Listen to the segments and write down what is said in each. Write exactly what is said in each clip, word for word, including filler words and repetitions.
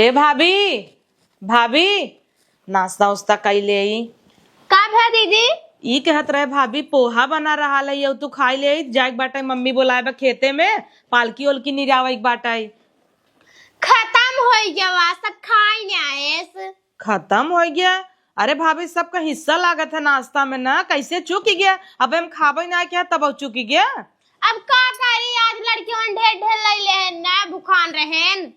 ए भाभी, भाभी, नाश्ता उस्ता कई ले आई। का भा दीदी? ई कहत रहे भाभी, पोहा बना रहा है, यौ तू खाई ले आई, जाए के बाटे, मम्मी बोलाए बा खेते में, पालकी ओलकी निरावे के बाटे। खत्म हो गया, सब खाई ना आएस। खत्म हो गया? अरे भाभी, सबका हिस्सा लागत है नाश्ता में ना, कैसे चुक गया? अब हम खाबे ना क्या, तब चुक गया? अब का करी, आज लड़कियों ढेर ढेर ले लेन ना, भुखान रहेन।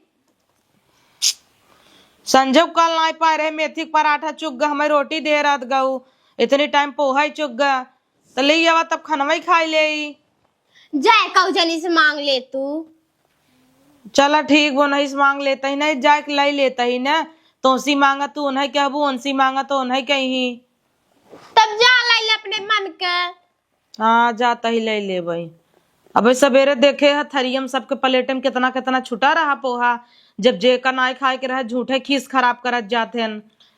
संजय कल नाई पाए रहे, मेथी के पराठा चुक गा, हमें रोटी दे रात गऊ, इतनी टाइम पोहा ही चुक गा, तो ले आवा तब खनवा ही खाई ले। जाए कऊ जनी से मांग ले तू। चला ठीक, वो नहीं से मांग लेता ही नहीं, जाए के लाई लेता ही ना, तोसी मांगा तू उन्हें कहबू, उनसी मांगा तो उन्हें कही। तब जा लाई ले अपने मन के। हाँ, जाता ही ले लेबई। अबे सबेरे देखे ह थरियम सबके प्लेट में कितना कितना छुटा रहा पोहा। जब जेका नाय खाए के रहे, झूठे खीस खराब करत जात हन।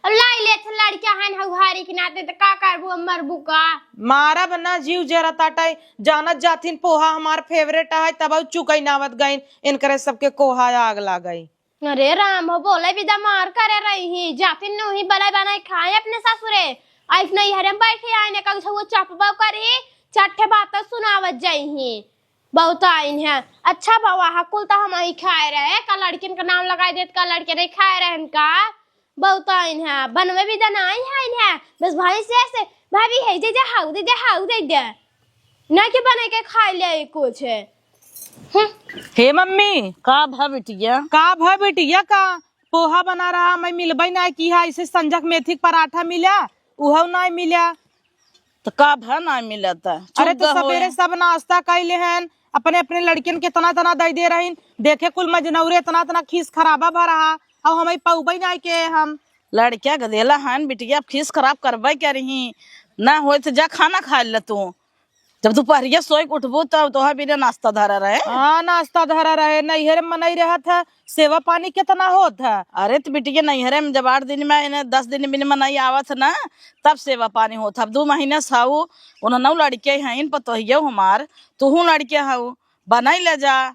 अब लाई लेत लड़का हन हउहारी के नाते, त का करबू, अब मरबू का? मारब ना, जीव जरा ताटाई। जानत जाथिन पोहा हमार फेवरेट है, तब चुकई नावत गइन, इनकरे सबके कोहा आग लागई। अरे राम हो, बोले बिदा मार करे रही ही, जातिन नू ही बलाई बनाई खाए अपने ससुरे। आइस नहीं हरे में बैठे आइन, एक छुआ चपबो करी, चार ठे बात सुनावत जाई ही। बहुत आइन है। अच्छा बाबा, हा कुल तो हम ही खाए रहे, का लड़किन का नाम लगाई देत, का लड़के नहीं खाए रहन का? बहुत आइन है, बनवे बिदा ना आई है, आइन है। बस भाई से ऐसे, भाभी है दे दे, हाउ दे दे, हाउ दे दे। ना के बने के खाए ले कुछ। हम्म। हे मम्मी। का भा बिटिया? का भा बिटिया का? पोहा बना रहा, मैं मिलबई ना की है, ऐसे संजक मेथी के पराठा मिला, उहव ना मिला। तो का भा ना मिला था? अरे तो सबेरे सब नाश्ता कइले हन, अपने अपने लड़कियन के इतना इतना दे दे रहीन, देखे कुल मजनौरे इतना इतना खीस खराबा भा रहा, अब हमें पौबई ना के हम। लड़किया गदेला हन बिटिया, अब खीस खराब करबे क्या रही, ना होए तो जा खाना खा ले तू। जब दुपहरिया सोए के उठबू तब तोहा बिना नाश्ता धरा रहे। हाँ, नाश्ता धरा रहे, नैहरे में मनई रहत है, सेवा पानी कितना होत है। अरे त बिटिया नैहरे में जब आठ दिन में, इन्हें दस दिन में मनई आवत है ना, तब सेवा पानी होत है। अब दू महीना से हऊ, उन्होंने लड़के हैं, इन पतोहियो हमार, तुहू लड़के हऊ, बनाई ले जा।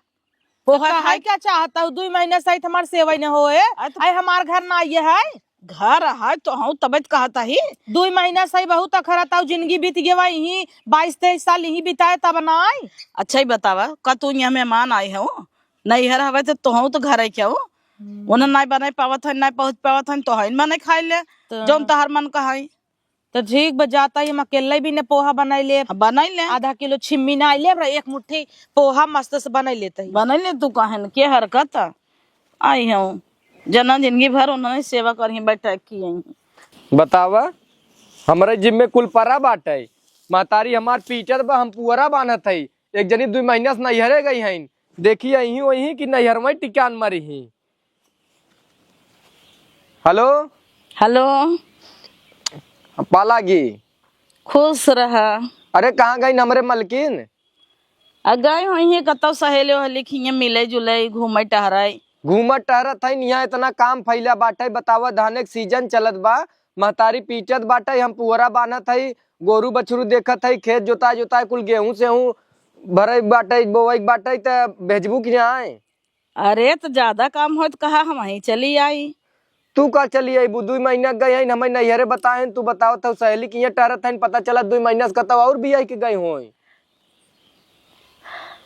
पोहा कहा खाए क्या चाहता हूँ, दुई महीना सहित हमार सेवा न होए। अरे तो आई हमार घर ना ये है। घर है तो हूँ तबे त कहत ही। दुई महीना सही बहुत अखरत हूँ, जिंदगी बीत गवा यहीं, बाईस तेईस साल यहीं बिताए तब ना आई। अच्छा ही बतावा, का तू यहाँ मेहमान आई हो? नैहर हवे तो तोहू तो घर है क्या हो? हम्म। उन्हें ना बनाए पावत है, ना पहुँच पावत है, तो है ना खाए ले, तो जौन तहार मन कहाई। तो ठीक बा, जाता ही हम अकेले भी ने पोहा बनाई ले। हाँ, बनाई ले। आधा किलो छिम्मी ना ले, एक मुट्ठी पोहा मस्त से बनाई लेता ही। बनाई ले तू, काहे न, के हरकत आई हूँ। जना जिंदगी भर उन्होंने सेवा करही, बैठा की आई। बतावा, हमरे जिम्मे कुल परा बाटे। महतारी हमार पीटत बा, हम पुअरा बान्हत हई। एक जनी दुई महीना से नैहरे गई हईन। देखी अइहीं ओइहीं कि नैहरवा टिकान मरी ही। हेलो। हेलो। पालागी। खुश रहा। अरे, कहाँ गईन हमरे मलकिन? आ, गए होइहीं कतौ सहेली वहेली खियाँ मिले जुले, घूमे टहरे। घूमत टहरत हईन, यहाँ इतना काम फैला बाटे, बतावा, धाने के सीजन चलत बा, महतारी पीटत बाटे, हम पुअरा बान्हत हई, गोरू बछरू देखत हई, खेत जोताए जोताए कुल गेहूं सेहूं भरे बाटे, बोवई बाटे, त भेजबू कि नाय? अरे, त ज्यादा काम होत कहा, हम वहीं चली आई। तू का चली अइबू? दुई महीना गई हईन, हमें नैहरे बताएन, तू बतावत हऊ सहेली किहाँ टहरत हईन, पता चला दुई महीना से कतौ और बियाह के गई होई।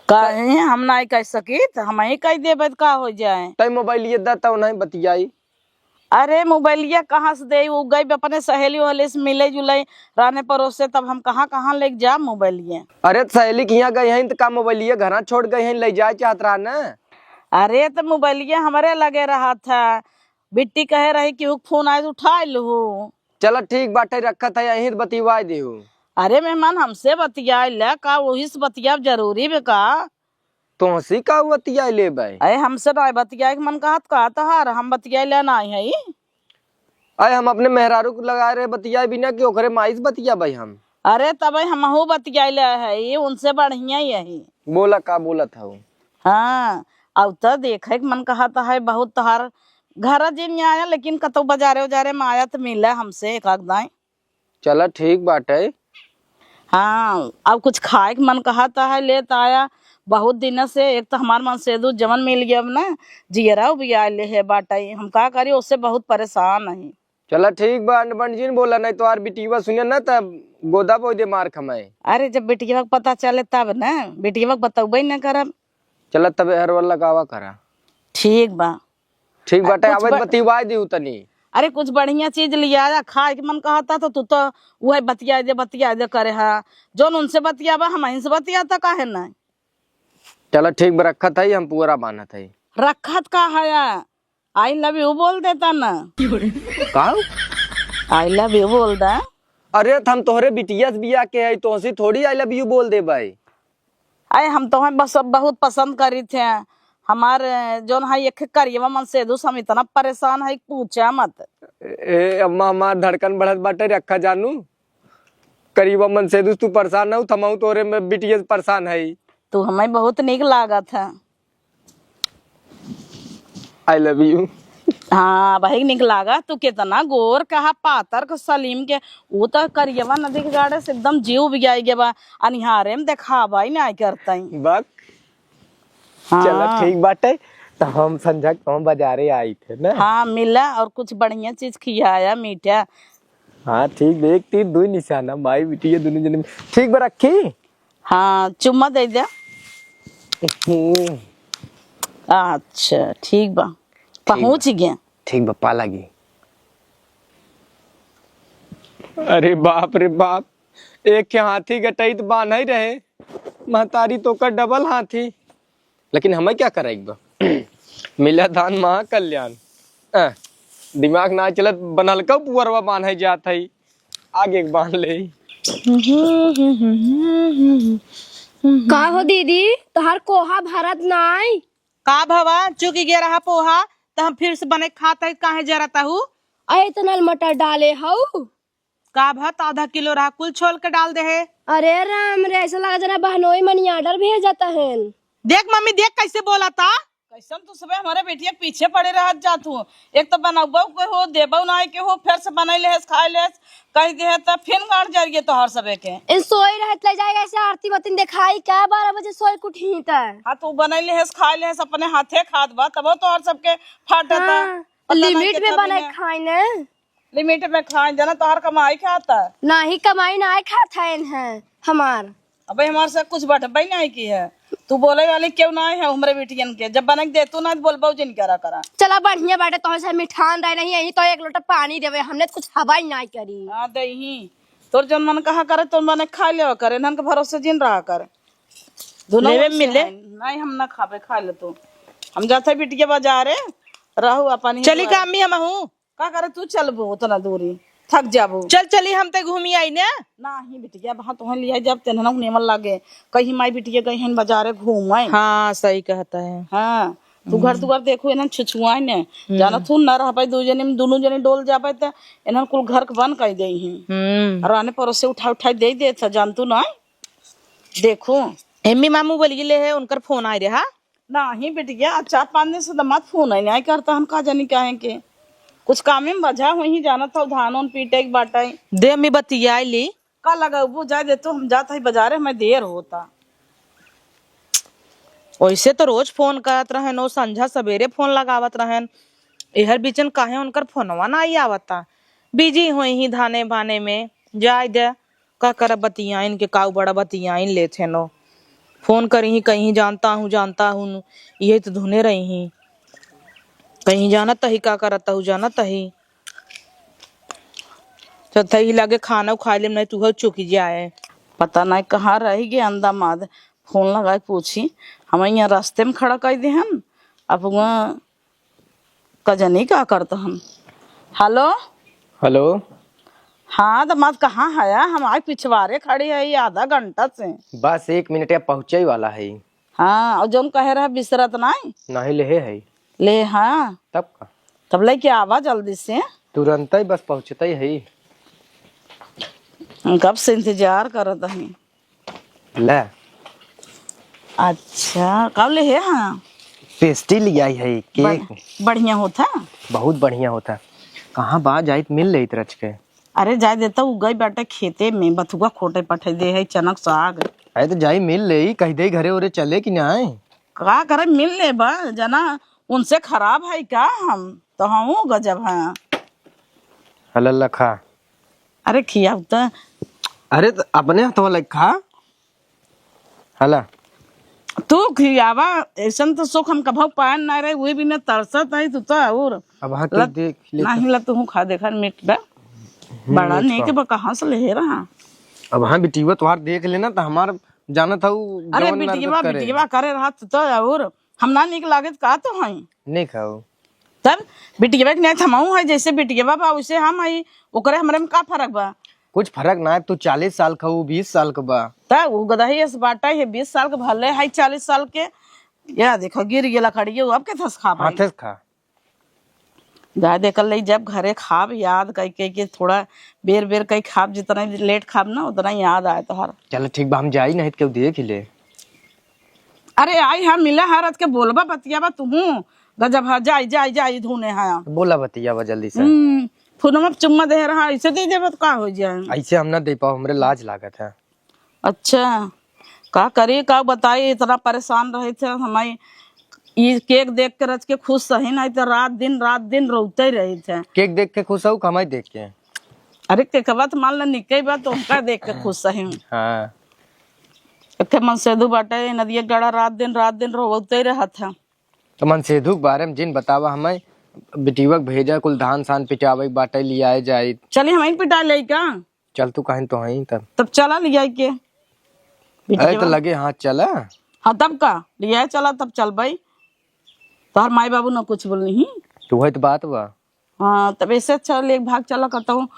काहे हम नाई कह सकित, हम ही कह देबे त का हो जाए। तै मोबाइल ये दा तौ नहीं बतियाई। अरे मोबाइलिया कहाँ से देई, उ गई अपने सहेली वहेली से मिले जुले, राने परोसे, तब हम कहाँ कहाँ लेके जा मोबाइलिया। अरे त सहेली किहाँ गई हईन त का मोबाइलिया घरा छोड़ गई हईन, ले जाए चाहत रहा न? अरे त मोबाइलिया हमरे लगे रहत है, बिट्टी कहे रही कि हुक फोन आए त उठाए लूहू। चला ठीक बाटे, रखत है, यहीं त बतियाए देहू। अरे मेहमान, हमसे बतियाए ले का, वही से बतियाब जरूरी बे का? तोहसी का बतियाए लेबे? अरे हमसे ना बतियाए के मन कहत का तहार, हम बतियाए ले ना आई है। अरे हम अपने मेहरारू को लगाए रहे बतियाए बिना कि ओकरे माई से बतियाबे हम। अरे तबे हमहू बतियाए ले है, उनसे बढ़िया ही है। बोला का बोलत हऊ? हाँ, अब त देखे के मन कहत है बहुत तहार। घर जिन आया, लेकिन कतौ बाजारे उजारे में आया त मिले हमसे एक आध दाई। चला ठीक बाटे। हाँ, अब कुछ खाए के मन कहत है, लेत आया, बहुत दिन से एक तो हमार मनसेदू जवन मिल गया ना, जियरा उबिया ले है बाटे, हम का करी, उससे बहुत परेशान है। चला ठीक बा, अंड बंड जिन बोला, नहीं तो आर बिटिया सुने ना तब गोदा बोई दे मार खमाए। अरे जब बिटिया के पता चले तब ना, बिटिया के बतौबे न करब। चला तबे हरवा लगावा करा। ठीक बा। ठीक अरे बाटे, कुछ आवे ब- बतिवाए दिहु तनी। अरे कुछ बढ़िया चीज लियाया, खाए के मन कहता तो तू तो वह बतिया दे, बतिया दे करे हा। जौन उनसे बतियाबा, हम इनसे बतियाता काहे ना? चला ठीक बा, रखत है, हम पुअरा बांधत है। रखत का है? I love you बोल देता ना। का? I love you बोल दा। अरे त हम तोहरे बिटिया से बिया के है, तोहसे थोड़ी I love you बोल देबै। अरे हम तोहे बस बहुत पसंद करी थे। हमार जौन है एक करियवा मनसेदू से हम इतना परेशान है, पूछा मत। ए अम्मा, हमार धड़कन बढ़त बाटे, रखा जानू। करियवा मनसेदू से तू परेशान ना हो, त हमहू तोहरे में बिटिया से परेशान है। तू हमें बहुत नीक लागत है। I love you। हाँ, भाई निक लागा, तू कितना गोर कहा पातर क सलीम के, ऊ तो करियवा नदी के गाड़े से एकदम जीव उबियाई गया बा, अनिहारे में देखावा ही नहीं करता ही। बक। हाँ। चला ठीक बाटे, त हम संझा के हम बाजारे आई थे ना। हाँ, मिला और कुछ बढ़िया चीज खियाया, मीठा। हाँ, ठीक बा, एक तीर दुई निशाना, माई बिटिया दोनों जने। ठीक बा, रखी? हाँ, चुम्मा दे दे। हम्म। अच्छा, ठीक बा, ठीक बा। पहुँच गया। ठीक बा, पा लगी। अरे बाप रे बाप, एक के हाथी गटई त बान्है रहे, महतारी तो कर डबल हाथी। लेकिन हमें क्या करे एक बा? मिला दान महाकल्याण। अ, दिमाग ना चलत, बनल का पुअरवा बान्है जात है, आगे के बांध ले। का हो दीदी, तोहार कोहा भरत नाई? का भवा, चुक गया रहा पोहा, त हम फिर से बने खात है, काहे जरत हू? अरे इतना मटर डाले हऊ। का भात आधा किलो रहा, कुल छोल के डाल दे है। अरे राम रे, ऐसा लगा जना बहनोई money order भेजत हन। देख मम्मी, देख कैसे बोला था, कैसन तू सबे हमारे बेटिया के पीछे पड़े रहत जात हूँ। एक तो बनौबो के हो, देबो नाई के हो, फिर से बनाई लेहस, खाई लेहस, कह दे है त फिर गाड़ जरिए तोहर सबे के। इन सोई रहत ले जाएगा ऐसे आरती बतिन दिखाई क्या, बारह बजे सोई के उठी त। हाँ, तू बनाई लेहस, खाई लेहस, अपने हाथे खात बा, तबो तोहर सबके फाटता। हाँ, पता नहीं limit में कितना बनाई दिन है। खाई ने। Limit में खाए, जना तोहर कमाई खाता। नाही कमाई नाही खात है इन्हें हमार। अबे हमार से कुछ बटबे नाही की है। तू बोले वाली क्यों नाही है हमरे बिटियन के? जब बनक दे तू ना बोलबो जिन करा करा। चला बढ़िया बाटे, तोहसे मिठान रहे नहीं, यही तो एक लोटा पानी देवे, हमने तो कुछ हवा ही नाही करी। हाँ, दे ही। तोर जौन मन कहा करे, तोर मन खा लेवा करे, इन्हन के भरोसे जिन रहा करे। दोनों लेवे ओर से मिले। हैं। नाही, हम ना खाबे, खा ले तू। हम जाते बिटिया बाजारे, रहू अपन ही चली दुआरे। का अम्मी, हम हूँ। का करे तू चलबू उतना दूरी, थक जाबू। चल चली, हम ते घूमी आई ने। नाही बिटिया, वहाँ तोहन लिया जब तेनहन नेमन लागे, कहीं माई बिटिया गई हन बाजारे घूमे। हाँ, सही कहता है। हाँ, तू घर हम्म। दुआर देखू, इन्हन छुछुआई ने। हम्म। जाना तू न रह पाई, दू जने में, दुनू जने डोल जाबे त इन्हन कुल घर के बन कर दे ही। हम्म। और आने पड़ोसे उठा उठाई दे देत है, जान तू ना। देखू। एम्मी मामू बोलिए ले है, उनकर फोन आए रहा। नाही बिटिया, चार पाँच दिन से तो मत फोन है, नाही करता हन, का जानी काहे के। कुछ कामे में बझा हुई ही, जानत हौ, धान उन पीटे के बाटे। दे, अम्मी बतियाई ली। का लगाऊ, जाए दे तो, हम जात है बाजारे, हमें देर होता। वैसे तो रोज फोन करत रहन, ओ संझा सबेरे फोन लगावत रहन। एहर बीचन काहे उनकर फोनवा नाही आवता? Busy होई ही धाने बाने में। जाए दे, का करब बतियाइन के, काऊ बड़ा बतियाइन लेत है नो। फोन करी ही कहीं जानता हूँ, जानता हूँ, यही तो धुने रही ही। कहीं जानत ही का करत हूँ, जानत ही। तो थई लागे खाना खाए लेम, नहीं तू चुकी जाए। पता नहीं कहाँ रह गए अंदा माद। फोन लगाए पूछी, हम यहाँ रास्ते में खड़ा कर दे हन। अब वहाँ का जानी का करत हन। हेलो। हेलो। हाँ, दामाद कहाँ हया? हम आई पिछवारे खड़ी है ये आधा घंटा से। बस एक मिनट, या पहुँचे ही वाला है। हाँ, और जौन कहे रहे बिसरत नाई? नहीं, लेहे है। ले हाँ। तब का? तब लेके आवा जल्दी से। तुरंत ही बस पहुँचते ही है। हम कब से इंतजार करत हई। ले। अच्छा, कब ले है? हाँ। Pastry ले आई है, cake। बढ़-, बढ़िया होता? बहुत बढ़िया होता। कहाँ बा, जाइत मिल लेइत रच के। अरे जाए देता, उ गई बाटे खेते में, बथुआ खोटे पठे दे है, चनक साग। अरे तो जाई मिल लेई, कहि देई घरे ओरे चले कि नाहीं। का करे, मिल लेबा जना, उनसे खराब है का हम? तो हमहू गजब हैं। हला ला खा। अरे खियाउ त। अरे त अपने हथवा लग खा। हला। तू खियावा, ऐसन तो सुख हम कभउ पाए ना रहे, वही भी मैं तरसत आई, तू तो और अब हाँ, तू ला, देख ले। नाहीं ला, तू खा, देखा मीठ बा। हम्म, बड़ा मीठ नीक बा। बा, कहाँ से ले रहा? अब हाँ, बिटिया तोहार देख लेना, तो हमार जानत हऊ अरे जवन बिटिया, नरगत करे। बिटिया करे रहा, तू तो और हम ना नीक लागत का तो हई? नहीं खाऊ। तब बिटिया के नहीं थमाऊ है, जैसे बिटिया बा, वैसे हम हई, ओकरे हमरे में का फर्क बा? कुछ फर्क ना है, तू चालीस साल का, वो बीस साल का बा। त उ गदही अस बाटा है, बीस साल के भले है, चालीस साल के। या देखो, गिर गया लकड़िए, अब के थस खा पाई? हाथे से खा। जाए दे, कल ले जब घरे खाब, याद कई, कई के थोड़ा बेर बेर कई खाब, जितना लेट खाब ना, उतना ही याद आए तोहर। चल ठीक बा, हम जाई, नहीं तो केहू देख ही ले। अरे आई, हम मिला है, रात के बोलबा, बतियाबा तुहू। गजब है, जाई, जाई, जाई, धुने है। बोला, बतियाबा जल्दी से। हम्म, फोनमा पे चुम्मा दे रहा, ऐसे दे देबा तो का हो जाए? ऐसे हम ना दे पाओ, हमरे लाज लागत है। अच्छा, का करी, का बताई, इतना परेशान रहे थे हमारी। ई केक देख के रच के खुश सही, नहीं तो रात दिन, रात दिन रोते रहे थे। केक देख के खुश हो, कमाई देख के? अरे, केकवा तो मान ला निके बा, तो उनका देख के खुश सही। हाँ। एक ठे मनसेधु बाटे, नदिया गड़ा, रात दिन, रात दिन रोते रहत है। तो मनसेधु के बारे में जिन बतावा हमें, बिटिया के भेजा, कुल धान सान पिटावे के बाटे, लियाए जाई। चली, हम ही पिटा ले का? चल, तू कहीं तो हई तब। तब चला लिया के। अरे, तो लगे हाथ चला। हाँ, तब का? लिया चला, तब चल भाई। तोहर माई बाबू ना कुछ बोलनी ही। तू है तो बात बा। हाँ, तब ऐसे अच्छा ले भाग चला, कहता हूँ,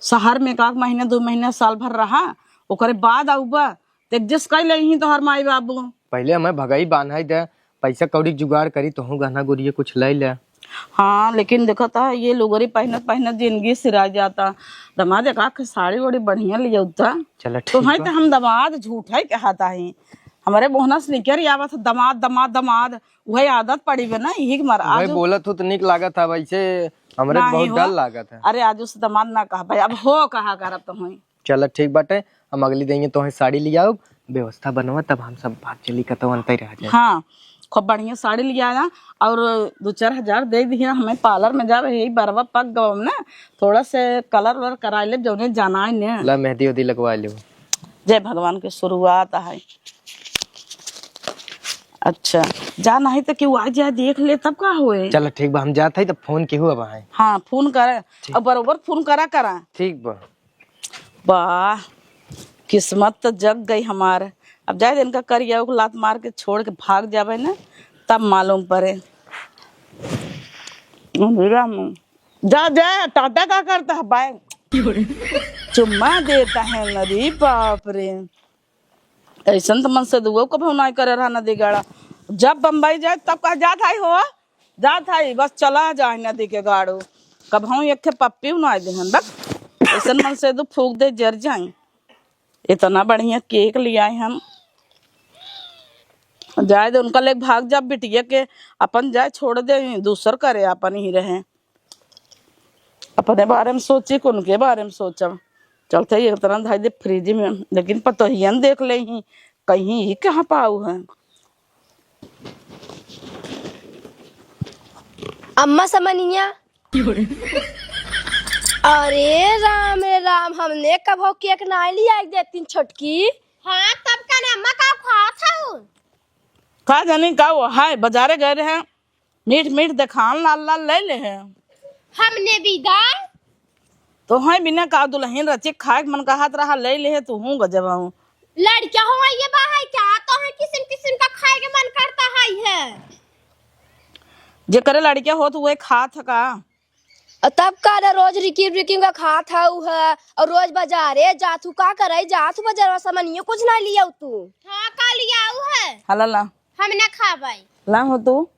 शहर में एक आध महीने, दो महीने, साल भर रहा, ओकरे बाद आऊबा, तो adjust कर ले ही तोहर माई बाबू। पहले हमें भगई बान्हाई दे, पैसा कौड़ी के जुगाड़ करी, तोहू गहना गुरिया कुछ ले ले। हाँ, लेकिन देखत है, ये लुगरी पहनत पहनत जिंदगी सिरा जाता। दमाद एक आख साड़ी ओड़ी बढ़िया लिया उता। चला, तो ठीक है बा। तो हम दमाद झूठा ही कहता ही। हमारे मोहना से निकर आवत है, दमाद, दमाद, दमाद। वही आदत पड़ी बे ना, यही के मारे। वही आज बोलत हो तो निक लागत है, वैसे हमरे नाहीं बहुत हो। डर लागत है। अरे, आज उस दमाद ना कहा भाई, अब हो कहा करब तो होई। चला, ठीक बाटे, हम अगली दिन तोहे साड़ी लियाउब, व्यवस्था बनवा, तब हम सब भाग चली, कतौ अंतर रह जाए। हाँ, खूब बढ़िया साड़ी लिया ना, और दो चार हजार दे दिया, हमें parlour में जाब, यही बरवा पक गवा ना, थोड़ा से colour वलर करा ले, जौने जाना है ने। ला, मेहंदी उहदी लगवा ले। जय भगवान के शुरुआत है। अच्छा, जा, नहीं तो केहू आ जाए, देख ले, तब का होए? चला, ठीक बा, हम जात हई, तब फोन केहू अब आए। हाँ, फोन करे, ठीक। अब बरोबर फोन करा, करा। ठीक बा। वाह, किस्मत तो जग गई हमार। अब जाए दे इनका करिया को लात मार के छोड़ के भाग जावे ना, तब मालूम पड़े। अरे राम, जा, जा, टाटा का करता है, bye। चुम्मा देता है ना रे, बाप रे। ऐसन तो मनसेधुओ कभौ नाहीं करे रहा नदी गाड़ा। जब बम्बई जाए, तब कहा, "जात हई हो, जात हई, बस चला जाए नदी के गाड़ू।" कभौ एक ठे पप्पी नाहीं देहन, बस। ऐसन मनसेधु फूक दे, जर जाए। इतना बढ़िया केक लियाए हम। जाए दे, उनका लेके भाग जा, बिटिया के अपन जाए छोड़ दे, दूसर करे अपन ही रहे। अपने बारे में सोची कि उनके बारे में सोचब। चलते एक तरह धइ दे फ्रिज में, लेकिन पतोहियन देख ले ही, कहीं ही कहाँ पाऊ है। अम्मा समनिया। अरे राम रे राम, हमने कभो केक नाहीं लियाई देतीन छोटकी। हाँ, तब का ने अम्मा का खात हऊ? का जानी का वो है, बाजारे गए रहे, मीठ मीठ देखान लाल लाल ले ले है। हमने भी दा। तो है बिना का दुल्हन रचे खाए के मन कहत रहा, ले ले है, तू हूँ गजब हूँ। लड़का हो ये बा है क्या? तो है किसिम किसिम का खाए के मन करता है, है। जेकरे लड़का होत उहे खात ह का? अ तब का ना, रोज रिकी रिकी का खात ह उ है, और रोज बाजारे जात हूँ, का करे जात हूँ बाजारवा, सामानियो कुछ ना लियाऊ तू। हाँ, का लियाऊ है? हला ला। हम ना खाबै। ला हो तू।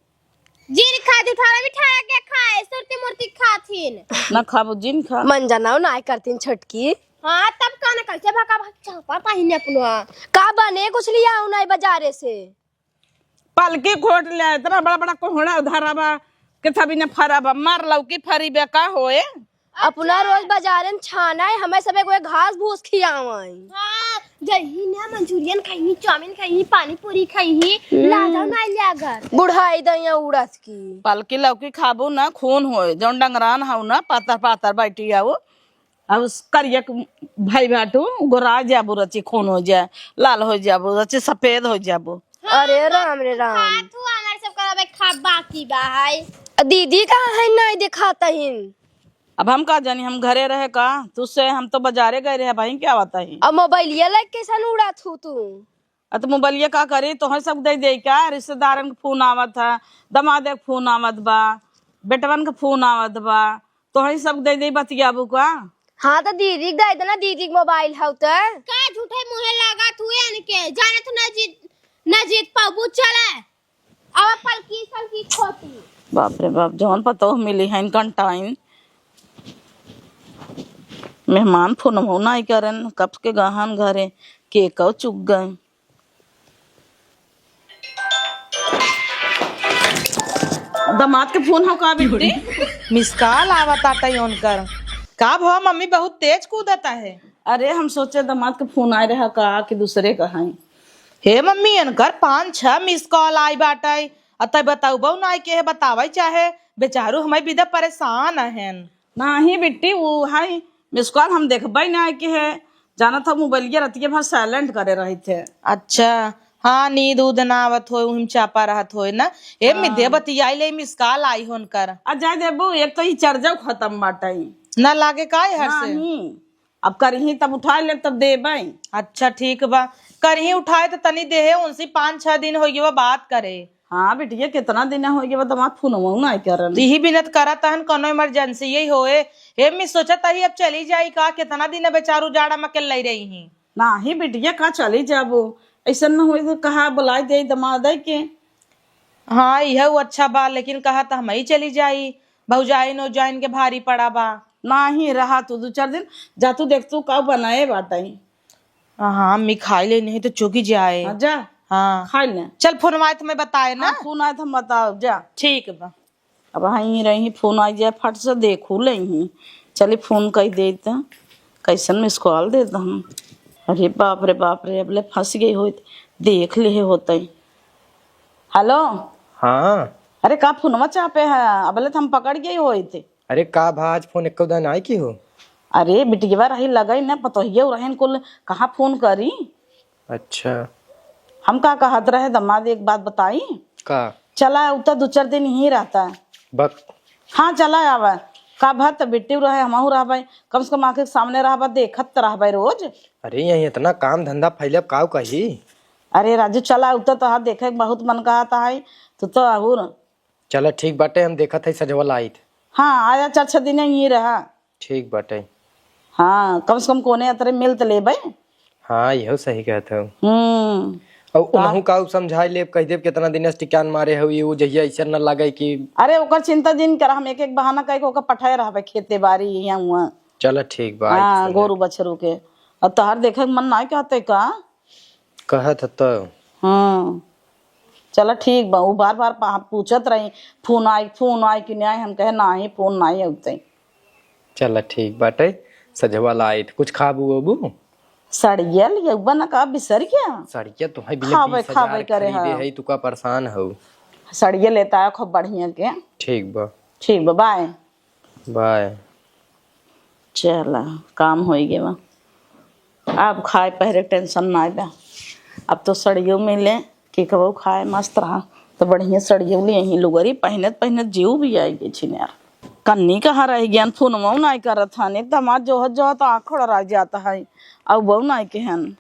जिन खा, जुठारा बिठारा के खाए, सुरती मूर्ति खाथिन। ना खाबो, जिन खा। मन जनाओ ना करतीन छोटकी। हाँ, तब का ना, कैसे भका भक चापा ताहिन अपनो। का बने कुछ लियाऊ ना बाजारे से? पलकी खोट ले, इतना बड़ा बड़ा कोहड़ा उधारा बा, के थबी ने फरा बा, मार लौकी फरी बे का होए? अपना रोज बाजारे में छाना है, हमें सब एक घास भूस खियावई। हाँ, जही ना मंचूरियन खाई, चाउमीन खाई, पानी पूरी खाई, हम्म। लाजा ना लागत। बुढ़ाई दैया उड़त की। पलकी लौकी खाबू ना, खून होए, जौन डंगरान हऊ ना, पातर पातर बैठी आऊ। अब उस करिया के भाई बाटू, गोरा जाबू रची, खून हो जाए, लाल हो जाबू रची, सफेद हो जाबू। अरे राम रे राम। खा तू, हमारे सब का अबे खा बाकी बा है। दीदी कहाँ है, नहीं दिखाता हिन। अब हम का जानी, हम घरे रहे का, तुझसे हम तो बाजारे गए रहे भाई, क्या बात है। अब मोबाइलिया लेके कैसन उड़ात हू तू? अ, त मोबाइलिया का करी, तोहरे सब दे दे का? रिश्तेदारन के फोन आवत है, दमादे के फोन आवत बा, बेटवन के फोन आवत बा, तोहरे सब दे दे बतियाबू का? हाँ, त दीदी के दे देना, दीदी के मोबाइल हौ त। का झूठे मुँहे लागत हुए इनके, जाने तो न जीत, न जीत पाबू, चले। अब पलकी सलकी खोटी। बाप रे बाप, जौन पतोह मिली है इनकन टाइम। मेहमान फोनवो नाई करन, कब के गहन घरे, के कौ चुक गए। दामाद के फोन हो का बेटी? मिस कॉल आवत आटा उनकर। का भवा मम्मी, बहुत तेज कूदत है? अरे, हम सोचे दामाद के फोन आए रहा का कि दूसरे का है। हे मम्मी, इनकर पाँच छह मिस कॉल आई बाटे, अतः बताऊ बहू नाई के है, बतावे चाहे, बेचारू हमें बिदा परेशान हन। नाही बिट्टी, वो है मिस कॉल हम देखबे ना के है, जानत हो मोबाइलिया रतिया भर साइलेंट करे रही थे। अच्छा, हाँ, नींद उद ना आवत होए, उहिम चापा रहत होए ना। ए, हाँ। मिदे बतियाई ले, मिस कॉल आई हो उनकर। आ जाए देबू, एक तो ई चार्जर खत्म बाटे। ना लागे का है हर से? नाही, अब करही तब उठा ले तब देबे। अच्छा, ठीक बा, करही उठाए तो तनी देहे, उनसे पाँच छह दिन हो गया बात करे। हाँ बिटिया, कितना दिन हो गया, दामाद फोनवो नाई करन। यही बिनत करत हन, कोनो इमरजेंसी यही होए। हे, मैं सोचत ही अब चली जाई का, कितना दिन बेचारू जाड़ा में अकेले रही ही। नाही बिटिया, का चली जाबो, ऐसा न होए तो कहा बुलाई दे दामाद के। हाँ, यह अच्छा बा, लेकिन कहा तो हम ही चली जाई, भौजाइन ओजाइन के भारी पड़ा बा। नाही रहा तू दो चार दिन, जा तू देख तू का बनाए बाटे। हाँ, हाँ, अम्मी खाई ले, नहीं तो चुकी जाए। हाँ, जा। हाँ। खाई ले। चल, फोन आए तो मैं बताए ना। हाँ, फोन आए तो हम बताओ, जा। ठीक बा। अब हाँ, यहीं रही, फोन आई जाए, फट से देखू ले ही। चली, फोन कई दे तो, कैसन मिस कॉल दे तो हम। अरे बाप रे बाप रे, अब ले फंस गई होइत, देख ले होते। हेलो। हाँ। अरे, का फोनवा चापे है, अब ले तो हम पकड़ गई होइत। अरे का भा, आज फोन एको दान आए की हो? अरे बिटिया रही लगई न, पतोहिया रहन कुल, कहाँ फोन करी? अच्छा। हम का कहत रहे दामाद, एक बात बताई? का? चला उतर दो चार दिन ही रहता। बक। हाँ, चला आवा। का भा त बिट्टी रहे, हमहू रहबे, कम से कम आँख के सामने रहबा, देखत त रहबे रोज। अरे यहीं इतना काम धंधा फैले, अब काऊ कही? अरे राजू, चला उतर, तोहार देखे के बहुत मन कहत है, तू तो अहुर चला ठीक बाटे, हम देखत हई सजवा लाइत। हाँ, आया चार छह दिन यहीं रहा। ठीक बाटे। हाँ, कम से कम कोने अतरे मिल त लेबे। हाँ, इहो सही कहत हऊ। हम्म। और का? उनहू का समझाई लेब, कह देब कितना दिन से टिकान मारे हऊ, ये वो जहिया ऐसा न लगे कि अरे ओकर चिंता जिन कर, हम एक एक बहाना कह के ओकर पठाए रहबे खेते बारी यहाँ हुआ। चला ठीक बा, हाँ, गोरू बछरू के। और तोहार देखे के मन नाई कहते का? कहत ह तो। हाँ, चला ठीक बा। उ बार बार पा-, पूछत रही, "फोन आई, फोन आई कि नाई?" हम कहे, "नाही, फोन नाही अउते।" चला ठीक बाटे, सजवा लाइत। कुछ खाबू ओबू? सड़िया लियउबा न का बिसर गया? सड़िया तो है, बिना खाबे, बीस हजार खाबे करे खरीदे हा। है, तू का परेशान हऊ? सड़िया लेता है खूब बढ़िया के। ठीक बा। ठीक बा, बाय। बाय। चला, काम होई गवा। अब खाए पहरे के टेंशन नाई बा। अब तो सड़ियो मिले, कि कबो खाए मस्त रहा। तो बढ़िया सड़ियो ले ही लुगरी पहिनत पहिनत जीव भी आई गई छिन यार। कन्नी कहाँ रह गयन, फोनवो नाई करत हन। एक दामाद जोहत जोहत आँख खड़ा रह जाता है। अब वो नाई के हन।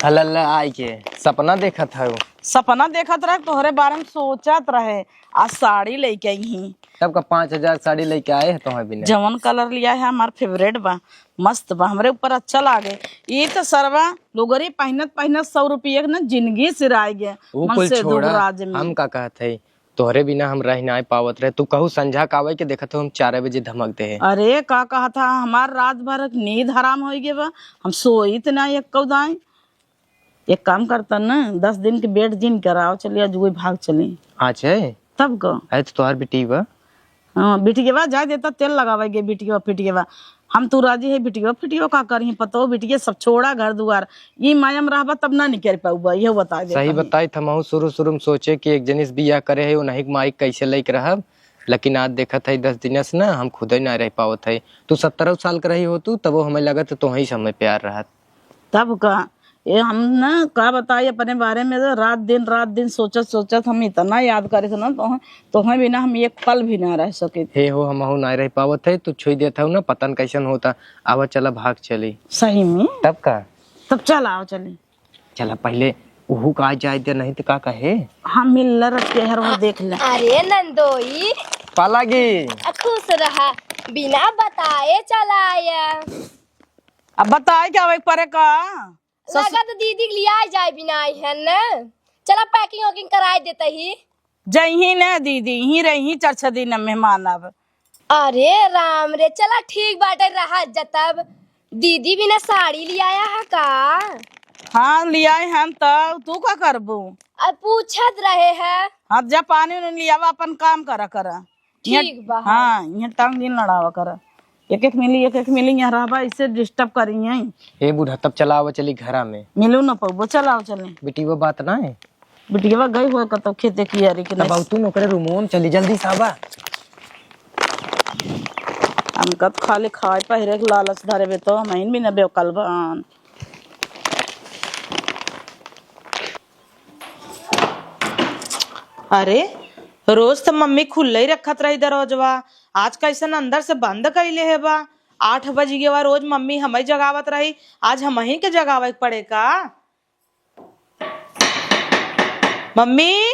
हलल्ला आई के सपना देखत हऊ। सपना देखत रहे, तोहरे बारे में सोचत रहे। आज साड़ी लेके आई ही। तब का पाँच हजार साड़ी लेके आए हैं तोहरे बिना? जवन कलर लिया है हमार फेवरेट बा, मस्त बा, हमरे ऊपर अच्छा लागे। ई तो सरवा लुगरी पहिनत पहिनत सौ रुपये के ना जिंदगी सिराए गए। वो मन कुल से छोड़ा, दुबराज में। हम का कहत है, तोहरे बिना हम रह नाई पावत रहे। तू कहू संझा का आवे के देखत हो, हम चार बजे धमक दे है। अरे का कहत है, हमार रात भर नींद हराम हो गए बा, हम सोइत ना एक दाई। एक काम करता ना, दस दिन के वेट जिन कराओ, चलिए आज वही भाग चली। आज है? तब का? है तो तोहार बेटी बा। हाँ, बिटियवा जाए देता तेल लगावे गे, बिटियवा फिटियवा। हम तू राजी है, बिटियवा फिटियवा का करही, पतो बिटिया सब छोड़ा घर दुआर। ई माया में रहबा तब ना निकल पाउबा, यह बता दे सही कहीं। बताई, हमहू शुरू शुरू में सोचे कि एक जनी से बियाह करे है, उन्हीं के माई कैसे लइके रहब, लेकिन आज देखत है दस दिन से ना हम खुदे ना रह पावत है। तू सत्तरह साल के रही हो तू, तबो हमें लगत तो ही समय प्यार रहत। तब का, ये हम ना का बताई अपने बारे में, तो रात दिन, रात दिन सोचत सोचत हम इतना याद करे थे ना, तोहें, तोहें बिना हम एक पल भी ना रह सके। हे हो, हमहू ना रह पावत है, तू छुई देत हऊ ना, पता न कैसन होता। आवा, चला, भाग चली। सही में? तब का? तब चल, आओ, चली। चला, पहले उहू का आ जाए दे, नहीं तो का कहे। हम मिल रख के हर वो देख ले। अरे नंदोई। पालागी। आ, खुश रहा, बिना बताए चला आया। अब बताए क्या, वही परे का? सस- लगा तो दीदी के लिया जाए बिना आई है न। चला, packing वैकिंग कराए देते ही। जइही न दीदी, यहीं रही, चार छह दिन मेहमान अब। अरे राम रे, चला ठीक बाटे, रहा जतब। दीदी बिना साड़ी लियाया है का? हाँ, लियाए हम, तब तू का करबू? अब पूछत रहे है। हाँ, जा पानी उनी लियावा, अपन काम करा करा। ठीक बा। हाँ, यहाँ टांग दिन लड़ावा करा। एक एक मिली, एक एक मिली यहाँ रहबा, इससे disturb करी हैं। ए बूढ़ा, तब चलावा चली घरा में। मिलू न पउबो, चलाओ चली। बेटी, वो बात ना है। बिटिया गई हो कतो खेते कियारी के तब नहीं। आऊ तू नौकरे रूमो में चली, जल्दी से आवा। हमका तो खाली खाए पहिरे के लालच धरे बे, तो हम भी न बेवकल बान। अरे, रोज तो मम्मी खुल्ले ही रखत रही दरवाजवा, आज कैसन अंदर से बंद कैले है बा? आठ बज गया, रोज मम्मी हमें जगावत रही, आज हमही के जगावे के पड़े का? मम्मी,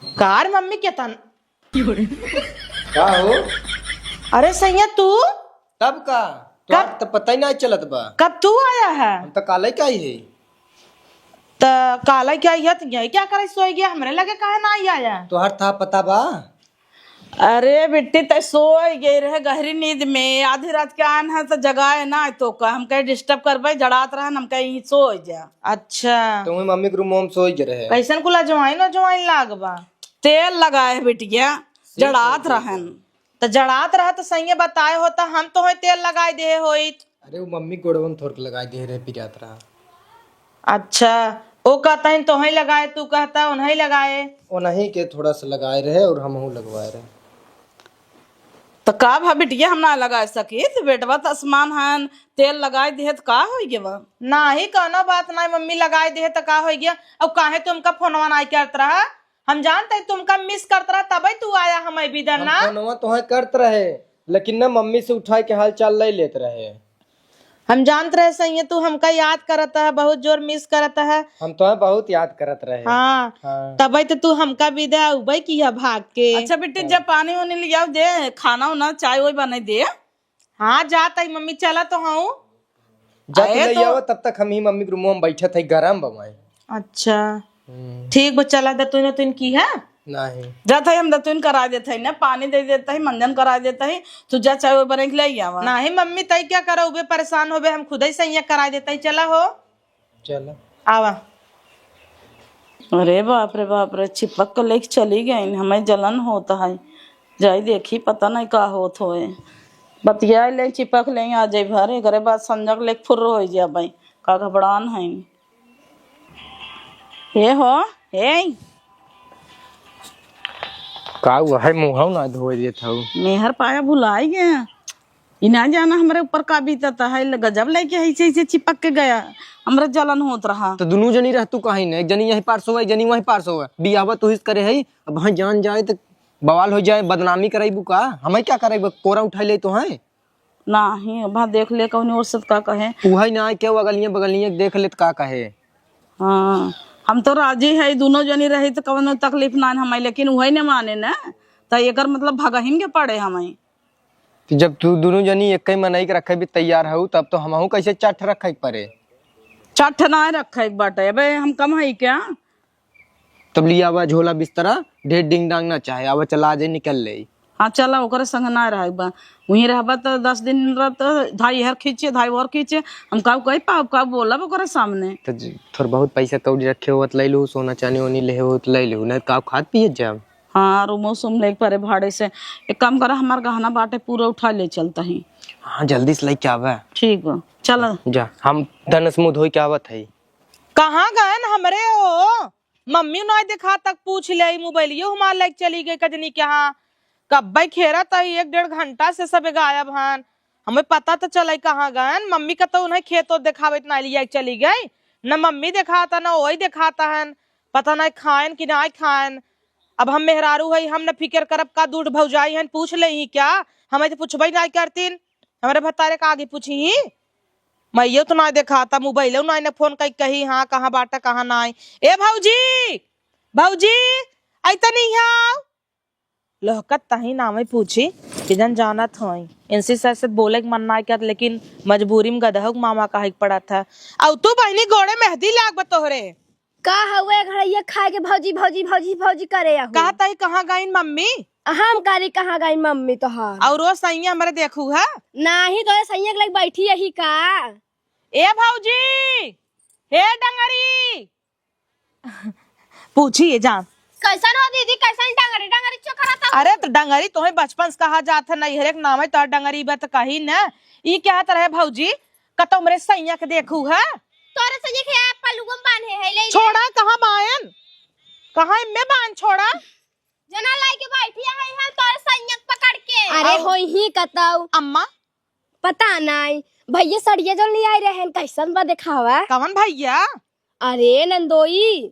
कार मम्मी के तन का हो? अरे सैया, तू? तब का? तोहार कब? त पता ही नहीं चलत बा। कब तू आया है? हम त काले के आई है। त काले के आई है, त यही क्या करे सोई गया? हमरे लगे काहे ना आई आया? तोहार था पता बा? अरे बिट्टी, तै सोई गई रहे गहरी नींद में, आधी रात के आन है त जगाए ना, तो का हम कहे disturb करबे, जड़ात रहन, हम कहे यहीं सोई जा। अच्छा। तो वही मम्मी के रूम में सोई गए रहे। कैसन कुला जवाइन और जवाइन लाग बा? तेल लगाए है बिटिया, से जड़ात तेल रहन। त जड़ात रहा त सैया बताए होता, हम तोहे तेल लगाए दे होइत। अरे वो मम्मी गोड़वन थोड़ के लगाए दे रहे, पिरात रहा। अच्छा, वो कहता है तोहे लगाए, तू कहता उन्हें लगाए। उन्हीं के थोड़ा सा लगाए रहे और हमहू लगवाए रहे। त का भा बिटिया, हम ना लगाए सकी, त बेटवा त आसमान हन, तेल लगाए दे त का हो गया बा? नाही, कोनो बात नाही मम्मी, लगाए दे त का हो गया? अब काहे तुमका फोनवा नाही करत रहा? हम जानत है तुमका miss करत रहा, तबे तू आया हमें बिदर हम ना। फोनवा तोहे करत रहे, लेकिन ना मम्मी से उठाए के हाल चाल ले लेत रहे। हम जानत रहे सैया तू हमका याद करत है, बहुत जोर miss करत है। हम तोहे बहुत याद करत रहे। हाँ, हाँ। तबे तो तू हमका बिदा उबे किया भाग के। अच्छा बिट्टी, जब पानी वानी लियाओ दे, खाना वाना चाय वाय बने दे। हाँ, जात हई मम्मी, चला तो हूँ। जा तू आए ले तो। आवा, तब तक हम ही मम्मी के रूमवा में बैठत हई, गरम बा माई। अच्छा। हम्म। ठीक बा, चला दे, तू न तू की है? नहीं। जात हई, हम दतुन करा देत हई ना, पानी दे देत हई, मंजन करा देत हई, तू जा चाय बना के ले आवा। नहीं मम्मी, तई क्या करा, उबे परेशान होबे, हम खुद ही सैया करा देत हई, चला हो। चला। आवा। अरे बाप रे बाप रे, चिपक के लेके चली गई, हमें जलन होत है। जाई देखी, पता नहीं का होत होए। बतिया ले, चिपक ले, आ जाई भर, एकरे बाद संजक लेके फुर्र हो जाबे। का घबरान है? हे हो, हे। का हुआ है, मुँह ना धोए देत हऊ? मेहर पाया भुलाई गया। ई ना जाना हमरे ऊपर का बीतत है, ल-, गजब लइके ऐसे, ऐसे चिपक के गया, हमरा जलन होत रहा। तो दुनू जनी रहतू काहे न, एक जनी यही पार सोवे, एक जनी वही पार सोवे। बियाहवा तू ही करे है, अब वहाँ जान जाए तो बवाल हो जाए, बदनामी कराइबू का? हमें क्या कराइबू, कोरा उठाई ले तो है। नाही, अब देख ले कौन ओर से का कहे। उहे ना, केहू अगलिये बगलिये देख ले त का कहे। हाँ, हम तो राजी है, दुनों जनी रही तो कौनो तकलीफ ना हमें, लेकिन उहे न माने न, त एकर मतलब भगहिन के पड़े हमें। तो जब तू दुनों जनी एक ही मनई के रखे भी तैयार हऊ, तब तो हमहू कैसे चट्ठ रखे के पड़े। चट्ठ ना रखे के बाटे, अबे हम कम है क्या? तब लिया आवा झोला बिस्तरा, ढेर डिंग डांग ना चाहे, आवा चला जे निकल ले। हाँ, चला, ओकरे संग ना रहबा। वहीं रहबा त दस दिन रह त धाई हर खींचे, धाई और खींचे। हम काऊ कही पाब, काऊ बोलब ओकरे सामने? तो जी, थोड़ बहुत पैसा कौड़ी रखे होत ले लू, सोना चानी ओनी ले होत ले लू, नहीं काऊ खात पियत जाब। हाँ, रूमो सूम लेके परे भाड़े से। एक काम करा, हमार गहना बाटे पूरा उठा ले चलता ही। हाँ, जल्दी से लेके आवे। ठीक बा, चला। जा, हम धन से मुंह धोई के आवत है। कहाँ गएन हमरे हो? मम्मी नाई देखा तक पूछ ले, मोबाइलियो हमार लेके चली गई कजनी के यहाँ। कब्बे खेरा तई एक डेढ़ घंटा से सबे गायब हन। हमें पता तो चले कहाँ गएन। मम्मी का तो उन्हें खेत ओत देखावे त नाई लिया के चली गई। न मम्मी देखाता, न ओई देखाता हन। पता नाई खाएन कि नाई खाएन। अब हम मेहरारू हई, हम न फिकर करब का दूठ भौजाई हन, पूछ ले ही क्या? हमें तो पूछबे नाई करतीन। हमरे भतारे का आगे पूछी ही? मइयो तो नाई देखाता, मोबाइलो नाई न फोन कई कही, हाँ, कहाँ बाटा, कहाँ नाई। ए भौजी, भौजी, आई तनी यहाँ। लोहकत तही नामे पूछी, कि जन जानत होई। इनसे सच सच बोले के मन नाई करत, लेकिन मजबूरी में गदहो के मामा कहे के पड़त है। अउ तू बहिनी गोड़े मेहंदी लाग बा तोहरे। का हउए घड़ैया खाए के भौजी, भौजी, भौजी, भौजी करे आहू? कहा तही कहाँ गईन मम्मी? हम कारी कहाँ गईन मम्मी तोहार? और वो सैया हमरे देखू है? नाही, तोरे सैया के लगे बैठी यही का? ए भौजी, हे डंगरी। पूछी ये जान। कैसन हो दीदी, कैसन डंगरी, डंगरी चोकरा था? अरे तो डंगरी तोहे बचपन से कहा जात है, नैहरे के नाम है तो डंगरी बा त कही न। ई क्या तरह है भौजी, कतौ हमरे सैया के देखू है? तोरे सैया के पलुआ में बांधे है, ले ले। छोड़ा, कहाँ बायन? कहाँ एम्मे बायन, छोड़ा? जना लाई के बैठी है हम तोरे सैया के पकड़ के। अरे आओ। होई ही कतौ। अम्मा। पता नाई। भैया सड़िया जौन ले आए रहन, कैसन बा देखावा? कवन भैया? अरे नंदोई।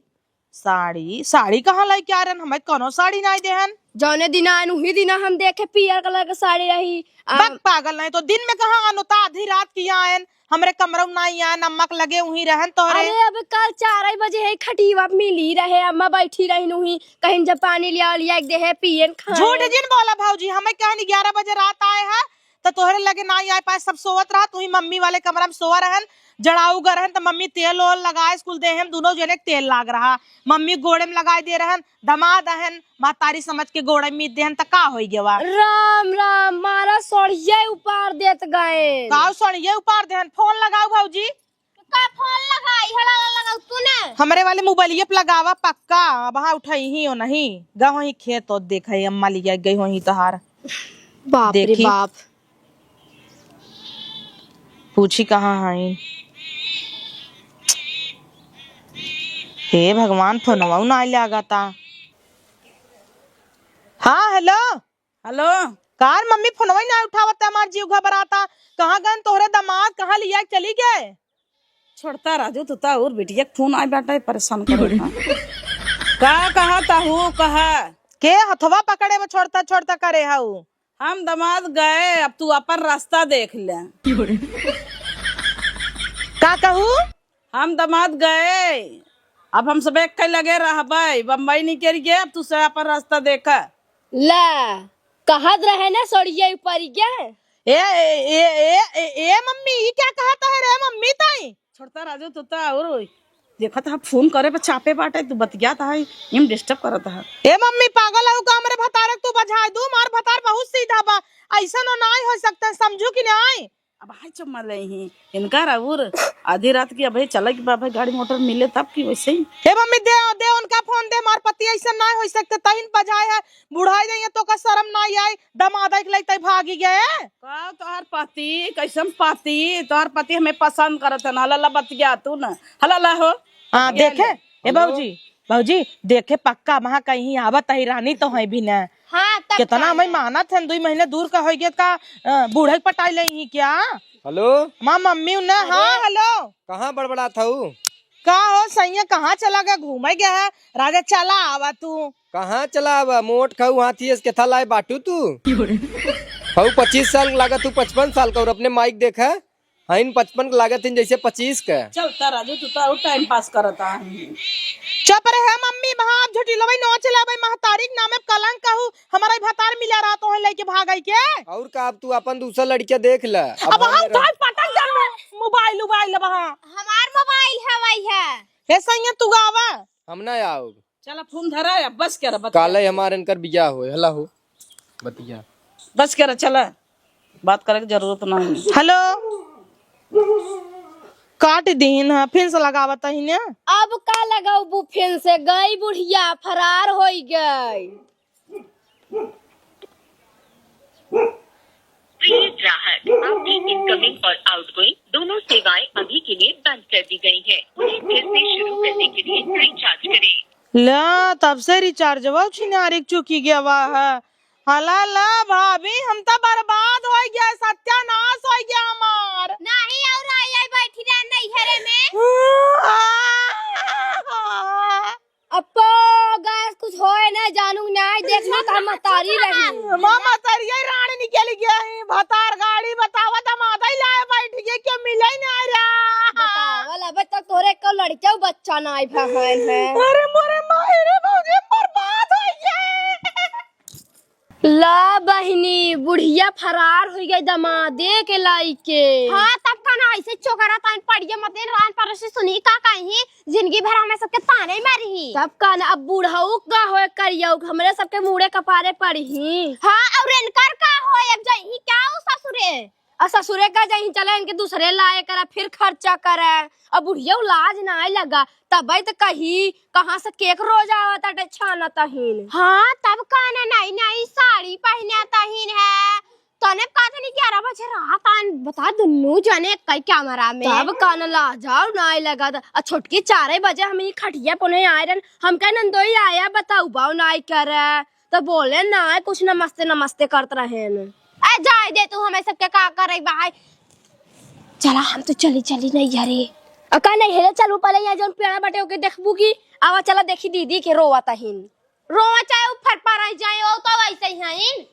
साड़ी, साड़ी कहाँ लेके आ रहन? हमें कोनो साड़ी नाई देहन। जौने दिना आन उही दिना हम देखे पियर कलर के साड़ी रही। आ बक पागल, नहीं तो दिन में कहाँ आन होता, आधी रात की आयन, हमरे कमरा में नाई आयन, अम्मा के लगे उही रहन तोहरे। अरे अब कल चार बजे है खटिया मिली रहे, अम्मा बैठी रही उही, कहीं जब पानी लिया लिया एक देहे पियन खाए। झूठ जिन बोला भौजी, हमें कहन ग्यारह बजे रात आए है, त तोहरे लगे नाई आए पाए, सब सोवत रहा, तू ही मम्मी वाले कमरा में सोवा रहन, जड़ाऊ ग रहन, त मम्मी तेल ओल लगाए, स्कूल दे हम, दुनो जने के तेल लाग रहा, मम्मी गोड़े में लगाए दे रहन, दमाद अहन, महतारी समझ के गोड़े में देहन, त का होई गवा? राम राम, मारा सड़िये उपार देत गए। काऊ सड़िये उपार देहन? फोन लगाऊ भौजी। का फोन लगाई? हला लगाऊ तूने। हमरे वाले मोबाइलिये पे लगावा पक्का, अब हाँ उठाई ही हो नहीं। गवा ही खेत ओत देखा ही, अम्मा लिया गई हो ही तोहार। बाप रे देखी। बाप। पूछी कहाँ हईन? हे भगवान, फोनवा ना आइल लागता। हाँ, हेलो। हेलो। कार मम्मी फोनवा ही ना उठावत, हमार जीव घबराता। कहाँ गन तोहरे दामाद, कहाँ लिया के चली गए? छोड़ता राजू, तू तो और बिटिया के फोन आए बाटे, परेशान करता। का कहा ताहू, कहा? के हथवा पकड़े में छोड़ता छोड़ता करे हऊ? हम दामाद गए, अब तू अपन रास्ता देख ले। का कहू? हम दामाद गए, अब हम सब एक के लगे रहबे, बम्बई निकल गए, अब तू से अपन रास्ता देखा। ला, कहत रहे ना सड़िया ऊपर के। ए, ए, ए, ए, ए, ए, मम्मी, ई क्या कहत है रे मम्मी ताई? छोड़ता राजू, तू तो और देखत ह, फोन करे पे चापे बाटे, तू बतियात है, इम डिस्टर्ब करत है। ए मम्मी, पागल हऊ का? हमरे भतारे के तू बजाय दू, मार भतार बहुत सीधा बा, ऐसा नो नाई हो सकता, समझू कि नाई? अब हाय चुम्मा ले ही, इनका और आधी रात की अबे चले के बा, भाई गाड़ी मोटर मिले तब की वैसे ही। ए मम्मी, दे, दे उनका फोन दे, मार पति ऐसा नाई हो सकता, तहिन बजाय है, बुढ़ाई जाइए तो का शर्म नाई आई, दामाद के लइते भागी गए। का तोहर पति, कैसन पति? तोहर पति हमें पसंद करत है ना, हला ला बतिया तू ना, हला ला हो। हाँ, बतिया देखे, ले। ए हेलो। भौजी, भौजी, देखे पक्का वहाँ कहीं आवत ही रानी तो है भी ना। हाँ, तब कितना का हमें है? मानत है, दुई महीने दूर का होई गया का, अ, बूढ़े के पटाई ले ही क्या? हेलो। माँ मम्मी उन्हें, हेलो। हाँ, हेलो। कहाँ बड़बड़ात हऊ? का हो सैया, कहाँ चला गया? घूमे गया है? राजा चला आवा तू। कहाँ चला आवा? मोट खाऊ हाथी एस केथा लाए बाटू तू? हऊ पच्चीस साल लागत, तू पचपन साल का और अपने माइक देखा। हईन पचपन के लागत हईन जैसे पच्चीस के। चलता राजू, तू तो और टाइम पास करता है। चुप रहे मम्मी, वहाँ आप झुटिलबै नोच लेबै, महतारी के नामे कलंक कहू, हमारा ही भतार मिला रहा तो है लेके भागई के। और का, अब तू अपन दूसरा लड़किया देख ले। अब अब हम मेरा धार पटक जाबे, मोबाइल उबाइल वहाँ। हमार मोबाइल है वही है। हे सैया तू गावा। हम ना आओ। चला फोन धरा है, बस कर बता। काले हमारे इनकर बियाह होए, हला हो। बतिया। बस कर, चला, बात करे के जरूरत नहीं। हेलो, काट दीन है, फिर से लगावत ही ने। अब का लगाऊ फिर से? गई बुढ़िया, फरार होई गई। प्रिय ग्राहक, आपकी इनकमिंग और आउटगोइंग दोनों सेवाएं अभी के लिए बंद कर दी गई हैं। उन्हें फिर से शुरू करने के लिए रिचार्ज करें। ला, तब से रिचार्जवा छिनारिक चुकी गवा है। हला ला भाभी, हम तो बर्बाद हो गया, सत्यानाश हो गया हमार। नहीं, और आई, आई बैठी रह नैहरे में। अपो गैस कुछ होए ना जानू, ना देखना तो हम महतारी रही। माँ महतारी राण निकल गया है, भतार गाड़ी बतावा, दमादा ही लाए बैठ गए, क्यों मिले ही ना रहा। बतावल, अब तक तोरे को लड़के बच्चा ना आई बहन है। अरे मोरे माई रे भौजी, बर्बाद हो गए। ला बहिनी, बुढ़िया फरार हो गई दमादे के लाइके। हाँ, तब का ना ऐसे चोकरा तान पड़िए मत दिन रान पर से सुनी का कहीं, जिंदगी भर हमें सबके ताने मारी। तब का ना, अब बुढ़ऊ का होए करियऊ, हमरे सबके मूड़े कपारे पड़ी। हाँ, और इनकर का होए, अब जाई क्या उ ससुरे? आ ससुरे का जाई, चला इनके दूसरे लाए करा, फिर खर्चा करा। अब बुढ़िया लाज ना लगा, तबे तो कही कहाँ से केक रोज आवत अटे छानत हिन। हाँ, तब का ना नई नई साड़ी पहनत हिन है। तने का तनी ग्यारह बजे रात आन बता दुन्नू जने कई कैमरा में। तब का ना लाजाऊ ना लगा, आ छोटकी चारे बजे हम ई खटिया पने आए रहन, हम कहे नंदोई आया बताऊ बाऊ ना करे। तो बोले ना, कुछ नमस्ते नमस्ते करत रहेन। आ जाए दे तू, हमें सबके का करे भाई। चला, हम तो चली चली नैहरे। अका नैहरे चलू, पहले यहाँ जौन पेड़ा बटे ओके देखबू की। आवा चला देखी दीदी के रोवा तहिन। रोवा चाहे उ फरफराई जाए, वो तो वैसे ही हैं।